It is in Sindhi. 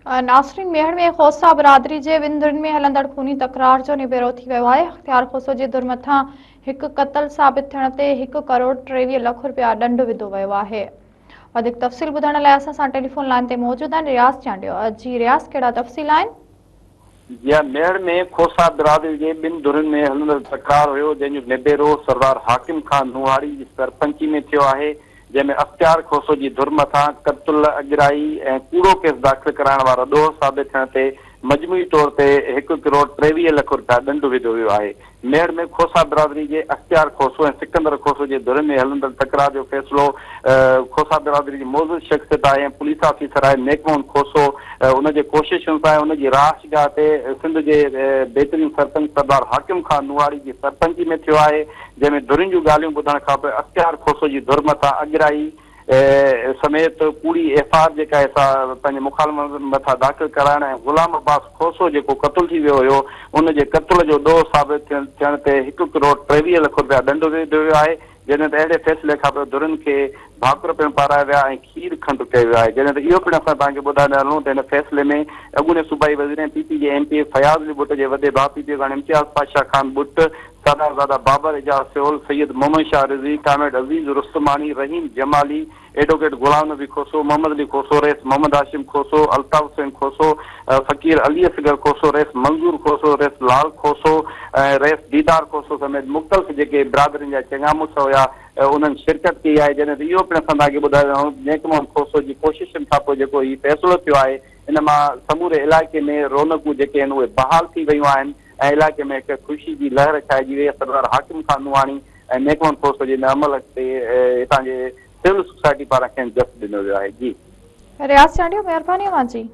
ناصرين ميهڙ ۾ کوسا برادري جي ٻن ڌرين ۾ هلندڙ خوني تڪرار جو نبيرو ٿي ويو آهي، اختيار کوسو جي ڌر مٿان هڪ قتل ثابت ٿيڻ تي هڪ ڪروڙ 23 لک رپيا ڏنڊ وڌو ويو آهي. وڌيڪ تفصيل ٻڌائڻ لاء اسان سان ٽيليفون لائين تي موجود آهن رياض چانڊيو. جي رياض ڪهڙا تفصيل آهن؟ جي ها ميهڙ ۾ کوسا برادري جي ٻن ڌرين ۾ هلندڙ تڪرار هيو جنهن جو نبيرو سردار حاڪم خان نوحاڙي جي سرپنچي ۾ ٿيو آهي جنهن ۾ اختيار کوسو جي ڌر مٿان قتل، اڳرائي ۽ ڪوڙو ڪيس داخل ڪرائڻ وارا ڏوهه ثابت ٿيڻ تي مجموعي طور تي هڪ ڪروڙ 23 لک رپيا ڏنڊ وڌو ويو آهي. ميهڙ ۾ کوسا برادري جي اختيار کوسو ۽ سڪندر کوسو جي ڌرين ۾ هلندڙ تڪرار جو فيصلو کوسا برادري جي معزز شخصيت آهي ۽ پوليس آفيسر آهي نيڪ محمد کوسو ان جي ڪوششن سان ۽ ان جي رهائشگاهه تي سنڌ جي بهترين سرپنچ سردار حاڪم خان نوحاڙي جي سرپنچي ۾ ٿيو آهي. جنهن ۾ ڌرين جون ڳالهيون ٻڌڻ کانپوء اختيار کوسو جي ڌر مٿان اڳرائي سميت ڪوڙي ايف I R جيڪا آهي سا پنهنجي مخالفن مٿان داخل ڪرائڻ ۽ غلام عباس کوسو جيڪو قتل ٿي ويو هيو ان جي قتل جو ڏوهه ثابت ٿيڻ تي هڪ ڪروڙ 23 لک رپيا ڏنڊ وڌو ويو آهي جڏهن ته اهڙي فيصلي کانپوء ڌرين کي ڀاڪر پڻ پارايا ويا ۽ کير کنڊ ڪيو ويو آهي جڏهن ته اهو پڻ اسان توهان کي ٻڌائيندا هلون ته هن فيصلي ۾ اڳوڻي صوبائي وزير ۽ پي پي جي ايم پي اي فياض علي ٻٽ جي وڏي ڀاء پي پي اڳواڻ امتياز پاشا خان ٻٽ، سردارزاده بابر اعجاز سيول، سيد محمد شاهه رضوي، ڪامريڊ عزيز رستماڻي، رحيم جمالي، ايڊووڪيٽ غلام نبي کوسو، محمد علي کوسو، رئيس محمد هاشم کوسو، الطاف حسين کوسو، فقير علي اصغر کوسو، رئيس منظور کوسو، رئيس لال کوسو ۽ رئيس ديدار کوسو سميت مختلف جيڪي برادرين جا چڱا مڙس هيا انهن شرڪت ڪئي آهي جڏهن ته اهو پڻ اسان توهان کي ٻڌايو ويو ته نيڪ محمد کوسو جي ڪوششن کانپوء جيڪو هي فيصلو ٿيو آهي ان مان سموري علائقي ۾ رونقون جيڪي آهن اهي بحال ٿي ويون آهن ۽ علائقي ۾ هڪ خوشي جي لهر ڇائجي وئي سردار حاڪم خان نوحاڻي ۽ نيڪ محمد کوسو جي ان عمل تي هتان جي سول سوسائٽي پاران کين جس ڏنو ويو آهي جي. رياض چانڊيو مهرباني اوهان جي.